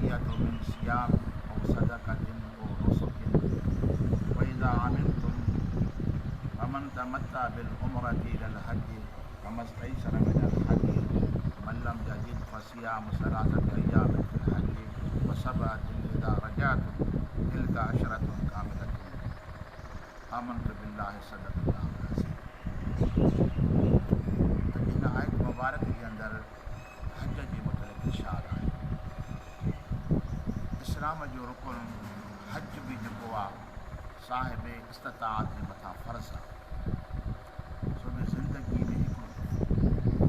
الفدية من صيام أو صدقة أو نسك فإذا أمنتم فمن تمتع بالعمرة إلى الحج فما استيسر من الهدي ومن لم يجد فصيام ثلاثة أيام في الحج وسبعة إذا رجعتم تلك عشرة كاملة آمنت بالله صدق الله العظيم. اڄ هن آيت مبارڪ جي اندر حج جي متعلق ارشاد آهي. اسلام جو رڪن حج به جيڪو آ صاحب استطاعت جي مٿان فرض آ. سو به زندگي ۾ هڪڙو دفعو.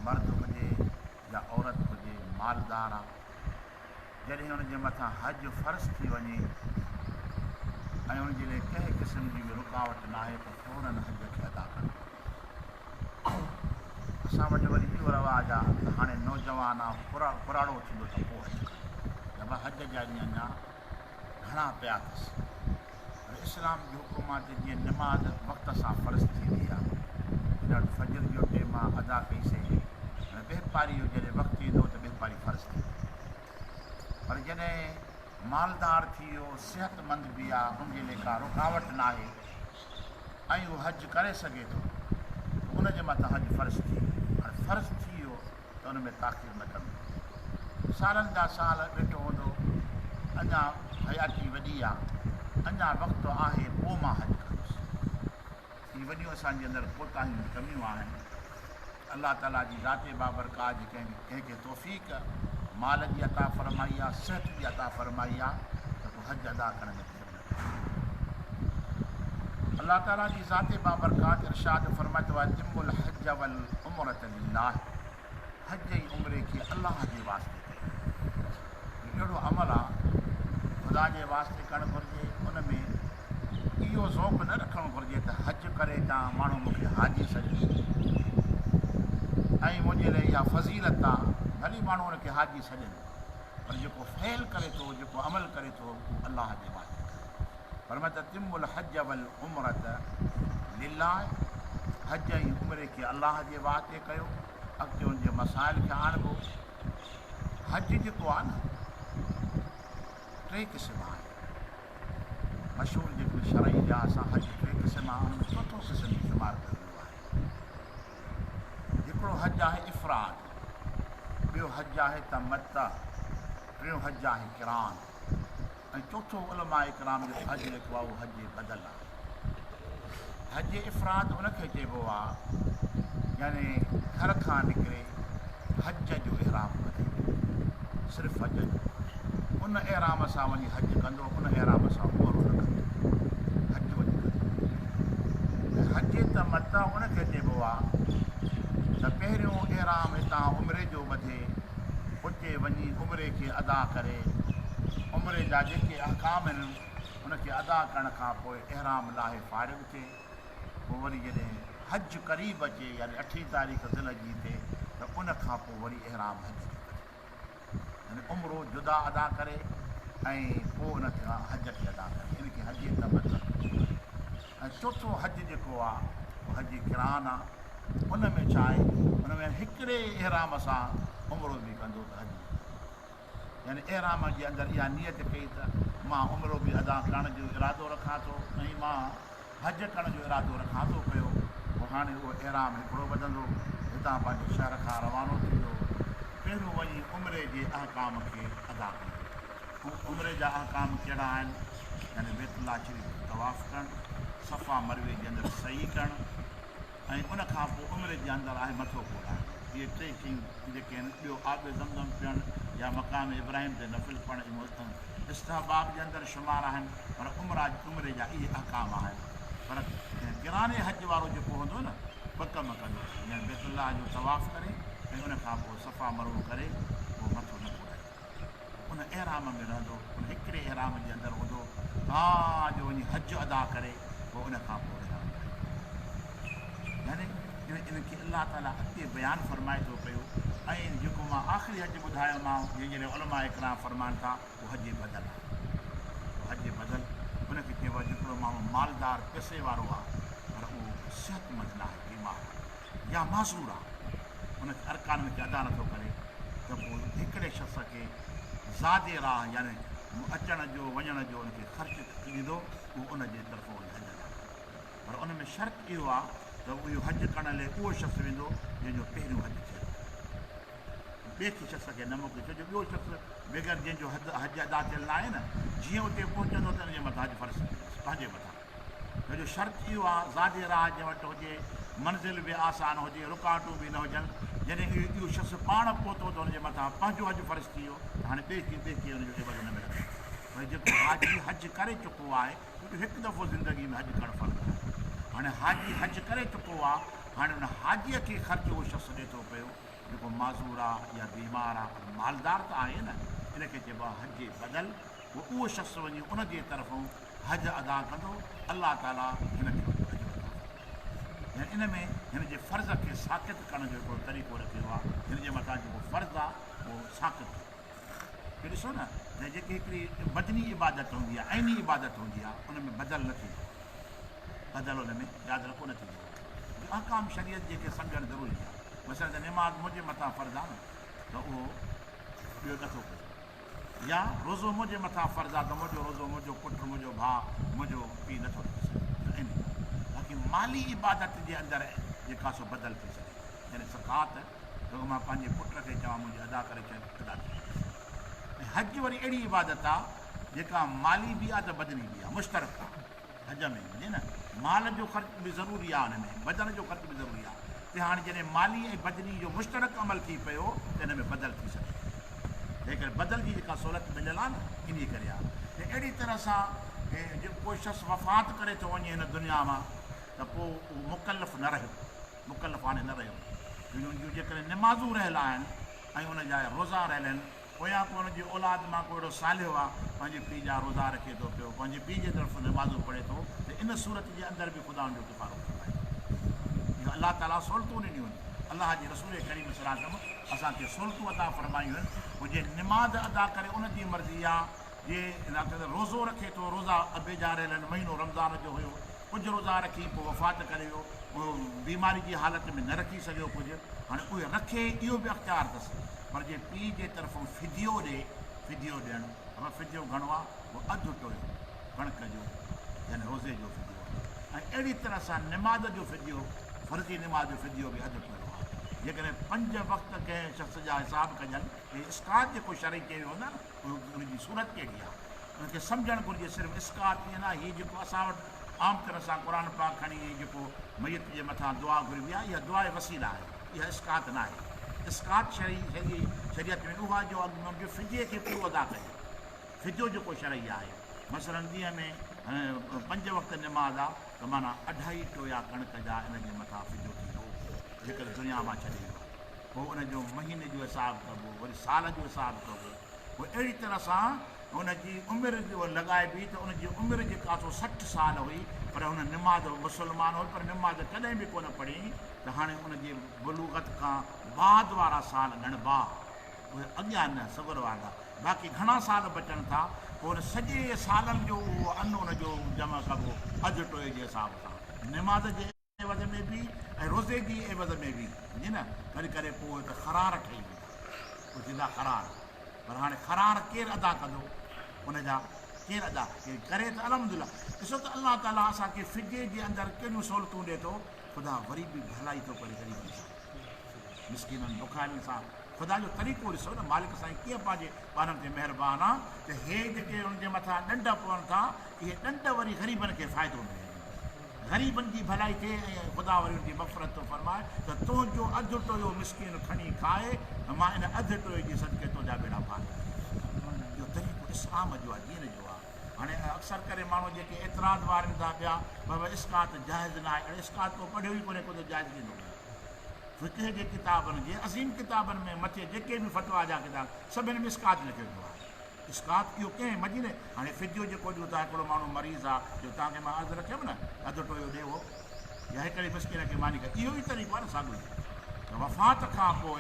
مرد هجي يا عورت هجي مالدار آ. جڏهن ان جي مٿان حج فرض ٿي وڃي ۽ ان جي لاء ڪنهن قسم جي به رڪاوٽ ناهي ته فوراً حج کي ادا ڪرڻ گهرجي. اسان وٽ وري اهو رواج آ ته هاڻي نوجوان آ پراڙو ٿيندو ته پوء حج ڪندو. يا ڀا حج جا ڏينهن اڃا گهڻا پيا اٿس. پر اسلام جو حڪم آ ته جيئن نماز وقت سان فرض ٿيندي آ، هن وٽ فجر جو ٽيم آ ادا ڪئي سي، هاڻي ٻهپاري جو جڏهن وقت ايندو ته ٻهپاري فرض ٿيندي. پر جڏهن مالدار ٿي ويو، صحتمند به آ، ان جي لاء ڪا رڪاوٽ ناهي ۽ هو حج ڪري سگهي ٿو ته ان جي مٿان حج فرض ٿي ويو. هاڻي فرض ٿي ويو ته ان ۾ تاخير نه ڪندو. سالن جا سال ويٺو هوندو، اڃا حياتي وڏي آ، اڃا وقت آهي پوء مان حج ڪندس. اهي وڏيون اسان جي اندر ڪوتاهيون ۽ ڪميون آهن. الله تعاليٰ جي ذات بابرڪات جي ڪنهن ڪنهن کي توفيق مال جي عطا فرمائي آ، صحت جي عطا فرمائي آ ته پوء حج ادا ڪرڻ ۾ دير نه ڪري. الله تعاليٰ جي ذات بابرڪات ارشاد فرمائي ٿو واتموا الحج والعمرة لله حج ۽ عمري کي الله جي واسطي ڪيو. هي اهڙو عمل آ خدا جي واسطي ڪرڻ گهرجي ان ۾ اهو ذوق نه رکڻ گهرجي ته حج ڪري اچان ماڻهو مون کي حاجي سڏين ۽ منهنجي لاء اها فضيلت آ ڀلي ماڻهو ان کي حاجي سڏين پر جيڪو فعل ڪري ٿو جيڪو عمل ڪري ٿو اهو الله جي واسطي ڪري ٿو. فرمايو ته اتموا الحج والعمرة لله حج ۽ عمري کي الله جي واسطي ڪيو اڳتي ان جي مسائل کي آڻبو. حج جيڪو آ نه ٽي قسم آهن. مشهور جيڪڏهن شرعي لحاظ سان حج ٽي قسم آهن ان ۾ چوٿون قسم به شمار ڪيو ويو آهي. هڪڙو حج آهي افراد، ٻيو حج آهي تمتع، ٽيون حج آهي قران ۽ چوٿون علماء ڪرام جيڪو حج لکيو آهي اهو حج بدل آهي. حج افراد ان کي چئبو آهي يعني گهر کان نڪري حج جو احرام ٻڌي صرف حج جو ان احرام سان وڃي حج ڪندو ان احرام سان عمرو نه ڪندو حج وڃي ڪندو ۽ حج تمتع ان کي چئبو آهي ته پهريون احرام هتان عمري جو ٻڌي اتي وڃي عمري کي ادا ڪري عمري جا جيڪي احڪام آهن ان کي ادا ڪرڻ کان پوء احرام لاهي فارغ ٿئي پوء وري جڏهن حج قريب اچي يعني اٺين تاريخ ذوالحجي تي ته ان کان پوء وري احرام حج جو ڪري يعني عمرو جدا ادا ڪري ۽ پوء ان کان حج کي ادا ڪري ان کي حج تمتع ۽ چوٿون حج جيڪو آ اهو حج قران آ ان ۾ ڇا آهي ان ۾ هڪڙي احرام سان عمرو به ڪندو ته حج به ڪندو يعني احرام جي اندر اها نيت ڪئي ته مان عمرو به ادا ڪرڻ جو ارادو رکان ٿو ۽ مان حج ڪرڻ جو ارادو رکان ٿو پيو، پوء هاڻي اهو احرام هڪڙو ٻڌندو، هتان پنهنجي شهر کان روانو ٿيندو، پهريون وڃي عمري جي احڪام کي ادا ڪندو. عمري جا احڪام ڪهڙا آهن؟ يعني بيت الله شريف جو طواف ڪرڻ، صفا مروي جي اندر سعي ڪرڻ ۽ ان کان پوء عمري جي اندر آهي مٿو ڪوڙائڻ. اهي ٽي شيون جيڪي آهن، ٻيو آب زمزم پيئڻ يا مقام ابراهيم تي نفل پڙهڻ اهي استحباب جي اندر شمار آهن پر عمره عمري جا اهي احڪام آهن پر قران حج وارو جيڪو هوندو نه ٻه ڪم ڪندو يعني بيت الله جو طواف ڪري ۽ ان کان پوء صفا مروه ڪري پوء مٿو نه ڪوڙائيندو ان احرام ۾ رهندو ان هڪڙي احرام جي اندر هوندو تان جو وڃي حج ادا ڪري پوء ان کان پوء احرام لاهيندو يعني ان کي الله تعالي اڳتي بيان فرمائي ٿو پيو ۽ جيڪو مان آخري حج ٻڌايومانء جنهن جي لاء علماء ڪرام فرمائن ٿا اهو حج بدل آهي. اهو حج بدل ان کي چئبو آهي جيڪڙو ماڻهو مالدار پئسي وارو آهي پر اهو صحتمند ناهي بيمار آهي يا معذور آهي ان کي ارڪانن کي ادا نٿو ڪري ته پوء هڪڙي شخص کي زاد راهه يعني اچڻ جو وڃڻ جو ان کي خرچ ڏيندو اهو ان جي طرفون وري حج ادا ڪندو. پر ان ۾ شرط اهو آهي ته اهو حج ڪرڻ لئي اهو شخص ويندو جنهن جو پهريون حج ٿيل آهي. ٻئي کي شخص کي نه موڪلي ڇو جو ٻيو شخص بغير جنهن جو حد حج ادا ٿيل ناهي نه جيئن اتي پهچندو ته ان جي مٿان حج فرض ٿي ويندس پنهنجي مٿان ڇو جو شرط اهو آهي زاد راهه جنهن وٽ هجي منزل به آسان هجي رڪاوٽون به نه هجن جڏهن اهو شخص پاڻ پهتو ته ان جي مٿان پنهنجو حج فرض ٿي ويو ته هاڻي ٻئي کي ٻئي کي ان جو عوض نه ملندو پر جيڪو حاجي حج ڪري چڪو آهي ڇو جو هڪ دفعو زندگي ۾ حج ڪرڻ فرض آهي هاڻي حاجي حج ڪري چڪو آهي هاڻي ان حاجي کي خرچ اهو شخص ڏي ٿو پيو جيڪو معذور آ يا بيمار آ پر مالدار ته آهي نه، ان کي چئبو آ حج بدل، پوء اهو شخص وڃي ان جي طرفئون حج ادا ڪندو، الله تعاليٰ هن کي ان جو اجر عطا فرمائيندو. يعني ان ۾ هن جي فرض کي ساقط ڪرڻ جو هڪڙو طريقو رکيو آ، هن جي مٿان جيڪو فرض آ اهو ساقط ٿو ٿئي. جو ڏسو نه ته جيڪي هڪڙي بدني عبادت هوندي آ، عيني عبادت هوندي آ، ان ۾ بدل نه ٿيندو آ. بدل ان ۾ ياد رکو نه ٿيندو آ. جو احڪام شريعت جي کي سمجهڻ ضروري آ. مثلا ته نماز منهنجي مٿان فرض آ نه ته اهو ٻيو نٿو ڪري يا روزو منهنجي مٿان فرض آ ته منهنجو روزو منهنجو پٽ منهنجو ڀاء منهنجو پيء نٿو رکي سگهي ته ان باقي مالي عبادت جي اندر جيڪا سو بدل ٿي سگهي ٿي يعني زڪوات رڳو مان پنهنجي پٽ کي چوان منهنجي ادا ڪري ڇڏ ادا ٿي وڃي ۽ حج وري اهڙي عبادت آ جيڪا مالي به آ ته بدني به آ مشترڪ آ. حج ۾ وڃي نه مال جو خرچ به ضروري آهي ان ۾ بدن جو خرچ به ضروري آهي ته هاڻي جڏهن مالي ۽ بدني جو مشترڪ عمل ٿي پيو ته ان ۾ بدل ٿي سگهي ٿو تنهن ڪري بدل جي جيڪا سهولت مليل آهي نه انهي ڪري آهي ته اهڙي طرح سان جي ڪو شخص وفات ڪري ٿو وڃي هن دنيا مان ته پوء اهو مڪلف نه رهيو مڪلف هاڻي نه رهيو جو ان جون جيڪڏهن نمازون رهيل آهن ۽ ان جا روزا رهيل آهن پويان ڪو ان جي اولاد مان ڪو اهڙو صالح آ، پنهنجي پيء جا روزا رکي ٿو پيو، پنهنجي پيء جي طرف نمازون پڙهي ٿو ته ان صورت جي اندر به خدا ان جو ڪفارو فرمائي ٿو. اهو الله تعاليٰ سهولتون ڏنيون آهن. الله جي رسول ڪريم صلي الله عليه وسلم اسان کي سهولتون عطا فرمايون آهن. پوء جي نماز ادا ڪري ان جي مرضي آ، جي روزو رکي ٿو، روزا ابي جا رهيل آهن، مهينو رمضان جو هيو، ڪجهه روزا رکي پوء وفات ڪري ويو، اهو بيماري جي حالت ۾ نه رکي سگهيو ڪجهه، هاڻي اهي رکي اهو به اختيار اٿس، پر جي پيء جي طرفون فديو ڏي، فديو ڏيڻ، بابا فديو گهڻو آ، اهو اڌ ٽويو ڪڻڪ جو يعني روزي جو فديو آ ۽ اهڙي طرح سان نماز جو فديو، فرضي نماز جو فديو به اڌ ٽويو آ. جيڪڏهن پنج وقت ڪنهن شخص جا حساب ڪجن ته هي اسقاط جيڪو شرعي چيو ويو نه، اهو ان جي صورت ڪهڙي آ؟ ان کي سمجهڻ گهرجي صرف اسقاط ائين ناهي هي جيڪو اسان وٽ عام طرح سان قرآن پاڪ کڻي ۽ جيڪو ميت جي مٿان دعا گهربي آهي اها دعاء وسيله آهي اها اسقاط ناهي اسقاط شرعي شريعت ۾ اهو آهي جو اڳ ۾ ان جي فديي کي پورو ادا ڪجي فديو جيڪو شرعي آهي مثلاً ڏينهن ۾ پنج وقت نماز آ ته معنيٰ اڍائي ٽويا ڪڻڪ جا ان جي مٿان فديو ٿيندو جيڪڏهن دنيا مان ڇڏي ويو پوء ان جو مهيني جو حساب ڪبو وري سال جو حساب ڪبو پوء اهڙي طرح سان ان جي عمر لڳائبي ته ان جي عمر جيڪا سو 60 سال هئي پر هن نماز مسلمان هو پر نماز ڪڏهن به ڪونه پڙهي ته هاڻي ان جي بلوغت کان بعد وارا سال ڳڻبا اهي اڳيان نه صبر وارا باقي گهڻا سال بچن ٿا پوء ان سڄي سالن جو اهو ان ان جو جمع ڪبو اڌ ٽوئي جي حساب سان نماز جي عيوض ۾ به ۽ روزي جي عيوض ۾ به سمجهي نه ڪري ڪري پوء ته خرار ٺهي ويندا پوء ٿيندا خرار پر هاڻي خرار ڪير ادا ڪندو ان جا ڪير ادا ڪير ڪري ته الحمدلله ڏسو ته الله تعالي اسان کي فديي جي اندر ڪهڙيون سهولتون ڏي ٿو خدا وري به ڀلائي ٿو ڪري غريبن سان مسڪينن بکارين سان خدا جو طريقو ڏسو نه مالڪ سائين ڪيئن پنهنجي ٻانهن تي مهربان آ ته هي جيڪي انهن جي مٿان ڏنڊ پون ٿا اهي ڏنڊ وري غريبن کي فائدو ملي غريبن جي ڀلائي ٿئي ۽ خدا وري ان جي مغفرت ٿو فرمائي ته تنهنجو اڌ ٽويو مسڪين کڻي کائي ته مان ان اڌ ٽوئي جي صدقي تنهنجا ٻيڙا پار ڪري ڇڏيان. اهو طريقو اسلام جو آهي، دين جو آهي. هاڻي اڪثر ڪري ماڻهو جيڪي اعتراض وارين ٿا پيا بابا اسقاط جائز ناهي، اڙي اسقاط تو پڙهيو ئي ڪونهي ڪو ته جائز ڪيئن ٿو ڪرين. فقه جي ڪتابن جي عظيم ڪتابن ۾ مٿي جيڪي به فتويٰ جا ڪتاب سڀن ۾ اسقاط لکيو پيو آهي. اسقاط اهو ڪنهن مديني هاڻي فديو جيڪو ڏيون ٿا هڪڙو ماڻهو مريض آ جو توهان کي مان عرض رکيم نه اڌ ٽويو ڏي اهو يا هڪڙي مسڪين کي ماني کائي اهو ئي طريقو آ نه ساڳيو ئي ته وفات کان پوء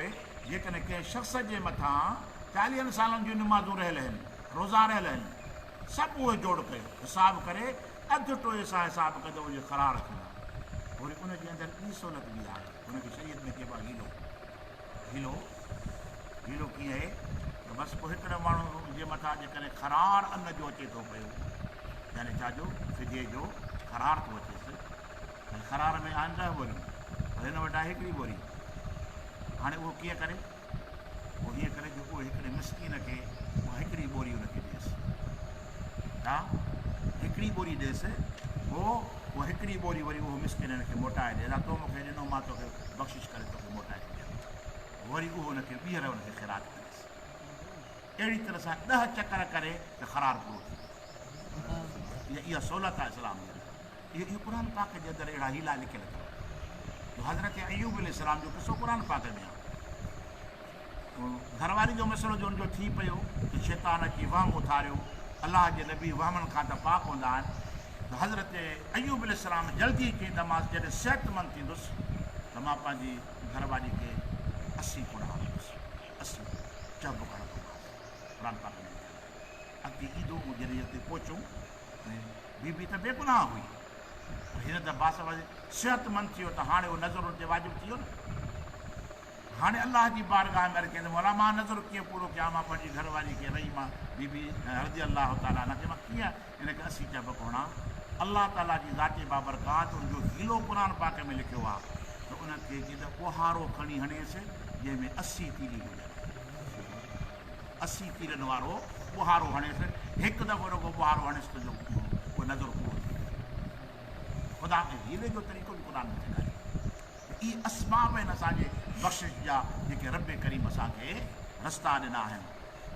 جيڪڏهن ڪنهن شخص جي مٿان چاليهن سالن جون نمازون رهيل هن روزا رهيل هن سڀ اهي جوڙ ڪيو حساب ڪري اڌ ٽوئي سان حساب ڪندو اهي قرار ٿيندا وري ان جي اندر ٻي سهولت به آهي ان کي شريعت ۾ چئبو آهي حيلو حيلو حيلو ڪيئن آهي؟ ته بس پوء هڪڙي ماڻهو جي مٿان جيڪڏهن خرار ان جو اچي ٿو پيو، يعني ڇا جو فديي جو خرار ٿو اچيس، ۽ خرار ۾ آهن ڏهه ٻوريون، پر هن وٽ آهي هڪڙي ٻوري، هاڻي اهو ڪيئن ڪري؟ اهو هيئن ڪري جو اهو هڪڙي مسڪين کي اها هڪڙي ٻوري ان کي ڏيس. ڇا؟ هڪڙي ٻوري ڏيس، پوء اها هڪڙي ٻوري وري اهو مسڪين هن کي موٽائي ڏي، ادا تو مون کي ڏنو، مان توکي بخشش ڪري توکي موٽائي ٿو ڏيان. وري اهو ان کي ٻيهر ان کي خيرات ڪندس. اهڙي طرح سان ڏهه چڪر ڪري ته خرار پورو ٿي ويندو. اها سهولت آهي اسلام جي اندر. اهو قرآن پاڪ جي اندر اهڙا حيلا لکيل اٿو. جو حضرت ايوب عليه السلام جو قصو قرآن پاڪ ۾ آهي. گهر واري جو مسئلو جو ان جو ٿي پيو ته شيطان اچي وهم اٿاريو. الله جي نبي وهمن کان ته پاڪ هوندا آهن. ته حضرت ايوب عليه السلام جلدي چيائين ته مان جڏهن صحتمند ٿيندس ته مان پنهنجي گهر واري کي 80 ڪوڙا هڻندس، 80 چهبڪ هڻندومانس. قرآن پاڪ ۾ لکيل آهي. اڳتي ايندو اهو جڏهن اتي پهچون ۽ بي بي ته بيگناهه هئي پر هن ته باس صحتمند ٿي ويو ته هاڻي اهو نذر ان تي واجب ٿي ويو نه. هاڻي الله جي بارگاهه ۾ عرض ڪيائين ته مولا مان نذر ڪيئن پورو ڪيان، مان پنهنجي گهر واري کي رحيمه بي بي رضي الله تعالٰي عنها کي مان ڪيئن ان کي 80 چهبڪ هڻان؟ الله تعالٰي جي ذات بابرڪات ان جو حيلو قرآن پاڪ ۾ لکيو آهي ته ان کي چي ته ٻوهارو کڻي هڻيس جنهن ۾ 80 تيليون هجن. 80 تيرن وارو ٻوهارو هڻيس، هڪ دفعو رڳو ٻوهارو هڻيس ته جو اهو نذر پورو ٿي ويو. خدا کي حيلي جو طريقو به قرآن ۾ سيکاريو. اهي اسباب آهن اسان جي بخشش جا جيڪي رب ڪريم اسان کي رستا ڏنا آهن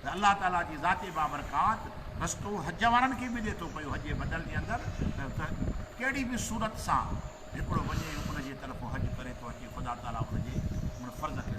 ته الله تعالي جي ذات بابرڪات رستو حج وارن کي به ڏي ٿو پيو حج بدل جي اندر ته ڪهڙي به صورت سان هڪڙو وڃي ان جي طرفون حج ڪري ٿو اچي خدا تعالي ان جي ان فرض کي.